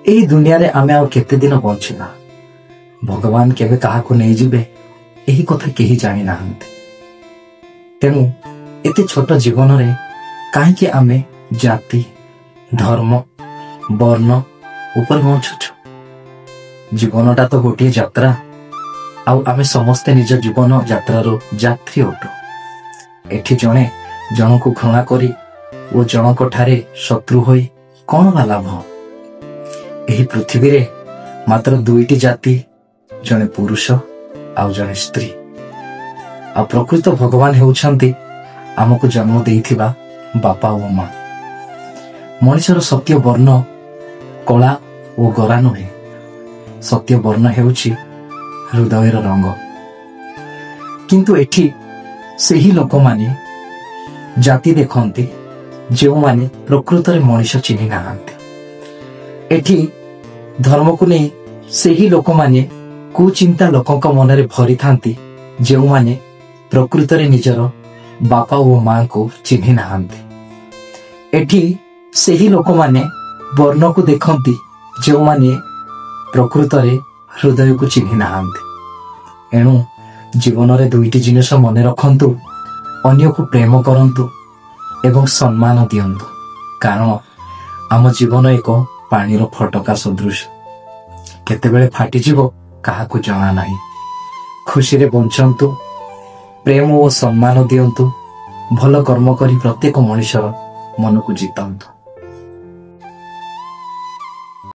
ଏହି ଦୁନିଆରେ ଆମେ ଆଉ କେତେ ଦିନ ବଞ୍ଚିବା? ଭଗବାନ କେବେ କାହାକୁ ନେଇଯିବେ, ଏହି କଥା କେହି ଜାଣି ନାହାନ୍ତି। ତେଣୁ ଏତେ ଛୋଟ ଜୀବନରେ କାହିଁକି ଆମେ ଜାତି, ଧର୍ମ, ବର୍ଣ୍ଣ ଉପରେ ବଞ୍ଚୁଛୁ? ଜୀବନଟା ତ ଗୋଟିଏ ଯାତ୍ରା, ଆଉ ଆମେ ସମସ୍ତେ ନିଜ ଜୀବନ ଯାତ୍ରାର ଯାତ୍ରୀ ଅଟୁ। ଏଠି ଜଣେ ଜଣକୁ ଘୃଣା କରି ଓ ଜଣଙ୍କ ଠାରେ ଶତ୍ରୁ ହୋଇ କଣ ବା ଲାଭ? ଏହି ପୃଥିବୀରେ ମାତ୍ର ଦୁଇଟି ଜାତି, ଜଣେ ପୁରୁଷ ଆଉ ଜଣେ ସ୍ତ୍ରୀ। ଆଉ ପ୍ରକୃତ ଭଗବାନ ହେଉଛନ୍ତି ଆମକୁ ଜନ୍ମ ଦେଇଥିବା ବାପା ଓ ମା। ମଣିଷର ସତ୍ୟ ବର୍ଣ୍ଣ କଳା ଓ ଗୋରା ନୁହେଁ, ସତ୍ୟ ବର୍ଣ୍ଣ ହେଉଛି ହୃଦୟର ରଙ୍ଗ। କିନ୍ତୁ ଏଠି ସେହି ଲୋକମାନେ ଜାତି ଦେଖନ୍ତି ଯେଉଁମାନେ ପ୍ରକୃତରେ ମଣିଷ ଚିହ୍ନି ନାହାନ୍ତି। ଏଠି ଧର୍ମକୁ ନେଇ ସେହି ଲୋକମାନେ କୁଚିନ୍ତା ଲୋକଙ୍କ ମନରେ ଭରିଥାନ୍ତି ଯେଉଁମାନେ ପ୍ରକୃତରେ ନିଜର ବାପା ଓ ମାଙ୍କୁ ଚିହ୍ନି ନାହାନ୍ତି। ଏଠି ସେହି ଲୋକମାନେ ବର୍ଣ୍ଣକୁ ଦେଖନ୍ତି ଯେଉଁମାନେ ପ୍ରକୃତରେ ହୃଦୟକୁ ଚିହ୍ନି ନାହାନ୍ତି। ଏଣୁ ଜୀବନରେ ଦୁଇଟି ଜିନିଷ ମନେ ରଖନ୍ତୁ, ଅନ୍ୟକୁ ପ୍ରେମ କରନ୍ତୁ ଏବଂ ସମ୍ମାନ ଦିଅନ୍ତୁ। କାରଣ ଆମ ଜୀବନ ଏକ ପାଣିର ଫଟକା ସଦୃଶ, କେତେବେଳେ ଫାଟିଯିବ କାହାକୁ ଜଣା ନାହିଁ। ଖୁସିରେ ବଞ୍ଚନ୍ତୁ, ପ୍ରେମ ଓ ସମ୍ମାନ ଦିଅନ୍ତୁ, ଭଲ କର୍ମ କରି ପ୍ରତ୍ୟେକ ମଣିଷର ମନକୁ ଜିତନ୍ତୁ।